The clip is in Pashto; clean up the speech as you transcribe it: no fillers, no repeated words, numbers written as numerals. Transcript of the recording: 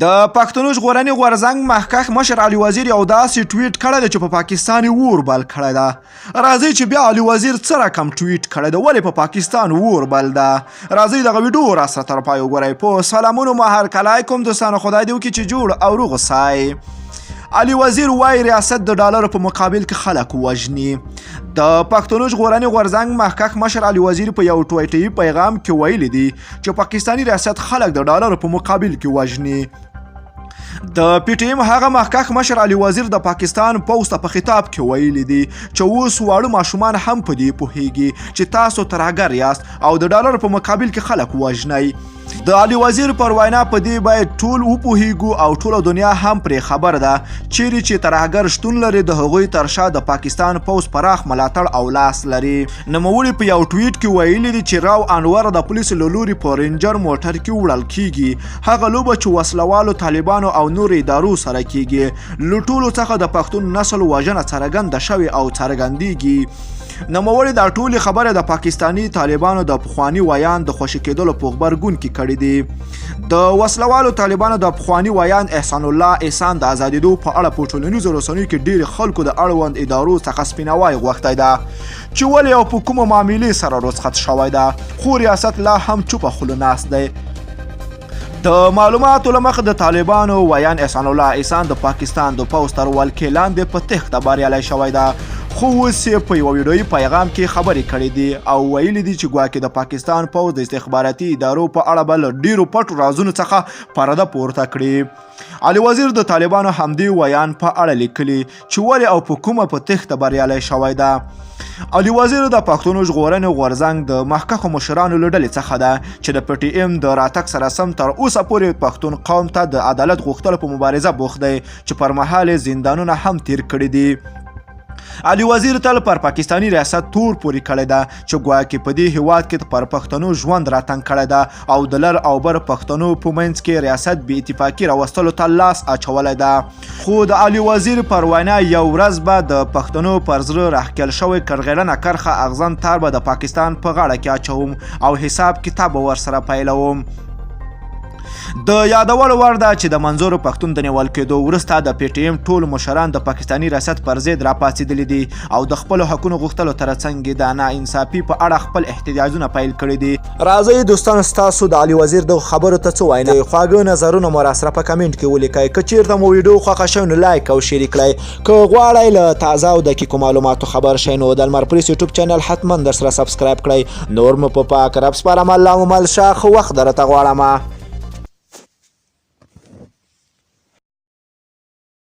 د پښتنو ژغورنې غورځنګ مخکښ مشر علي وزیر یو داسې ټویټ کړی دی چې په پاکستان یې اور بل کړی ده. راځئ چې بیا علي وزیر څه رقم ټویټ کړی دی، ولې په پاکستان اور بل ده؟ راځئ دغه ویډیو راسره تر پای وګورئ. په سلامونو مو هرکلی کوم دوستانو، خدای دې وکړي چې جوړ او روغ اوسئ. علي وزیر وایي ریاست د ډالرو په مقابل کې خلک وژني. د پښتنو ژغورنې غورځنګ مخکښ مشر علي وزیر په یو ټویټري پیغام کې ویلي دي چې پاکستاني ریاست خلک د ډالرو په مقابل کې وژني. د پی ټي ایم هغه مخکښ مشر علي وزیر د پاکستان پوځ ته په خطاب کې ویلي دي چې اوس واړه ماشومان هم په دې پوهیږي چې تاسو ترهګر یاست او د ډالر په مقابل کې خلک وژنئ. د علي وزیر پر وینا په دې باید ټول وپوهیږو او ټوله دنیا هم پرې خبر ده چیرې چې ترهګر شتون لري د هغوی تر شا د پاکستان پوځ پراخ ملاتړ او لاس لري. نوموړي په یو ټویټ کې ویلي دي چې راو انور د پولیسو له لوري په رینجر موټر کې وړل کیږي، هغه لوبه چې وسلوالو طالبانو او نورو ادارو سره کیږي له ټولو څخه د پښتون نسل وژنه څرګنده شوې او څرګندیږي. نوموړي دا ټولې خبرې د پاکستاني طالبانو د پخواني ویاند د خوشې کېدلو په غبرګون کې کړې دي. د وسلوالو طالبانو د پخواني ویاند احسان الله احسان د ازادېدو په اړه په ټولنیزو رسنیو کې ډېری خلکو د اړوند ادارو څخه سپیناوی غوښتی ده چې ولې او په کومه معاملې سره رخصت شوی ده، خو ریاست لا هم چوپه خوله ناست دی. د معلوماتو له مخې د طالبانو ویاند احسان الله احسان د پاکستان د پوځ تر ولکې لاندې په تېښته بریالی شوی ده، خو اوس یې په یوه ویډیويي پیغام کې خبرې کړې دي او ویلي دي چې ګواکې د پاکستان پوځ د استخباراتي ادارو په اړه به له ډېرو پټو رازونو څخه پرده پورته کړي. علي وزیر د طالبانو همدې ویاند په اړه لیکلي چې ولې او په کومه په تېښته بریالی شوی ده. علي وزیر د پښتنو ژغورنې غورځنګ د مخکښو مشرانو له ډلې څخه ده چې د پي ټي ایم د راتګ سره سم تر اوسه پورې پښتون قوم ته د عدالت غوښتلو په مبارزه بوخت دی چې پر مهال یې زندانونه هم تیر کړي دي. علي وزیر تل پر پاکستاني ریاست تور پورې کړی ده چې ګواکې په دې هیواد کې پر پښتنو ژوند راتنګ کړی ده او د لر او بر پښتنو په منځ کې ریاست بې اتفاقي راوستلو ته لاس اچولی ده. خو د علي وزیر پر وینا یو ورځ به د پښتنو پر زړه راښکل شوی کرغېړنه کرښه اغزن تار به د پاکستان په غاړه کې اچوم او حساب کتاب به ورسره پیلوم. د یادولو وړ ده چې د منظور پښتون د نیول کېدو وروسته د پي ټي ایم ټول مشران د پاکستاني ریاست پر ضد راپاڅېدلي دي او د خپلو حقونو غوښتلو ترڅنګ د ناانصافي په اړه خپل احتجاجونه پیل کړي دي. راځئ دوستانو ستاسو د علي وزیر دغو خبرو ته څه وایئ؟ خواږه نظرونه مو راسره په کمنټ کې ولیکئ. که چیرته مو ویډیو خوښه شوه نو لایک او شیر کړئ. که غواړئ له تازه او دقیقو معلوماتو خبر شئ نو د لمر پریس یوټیوب چینل حتما درسره سبسکرایب کړئ. نور مو په پاک رب سپارم، الله مو مل شه، ښه وخت درته غواړم.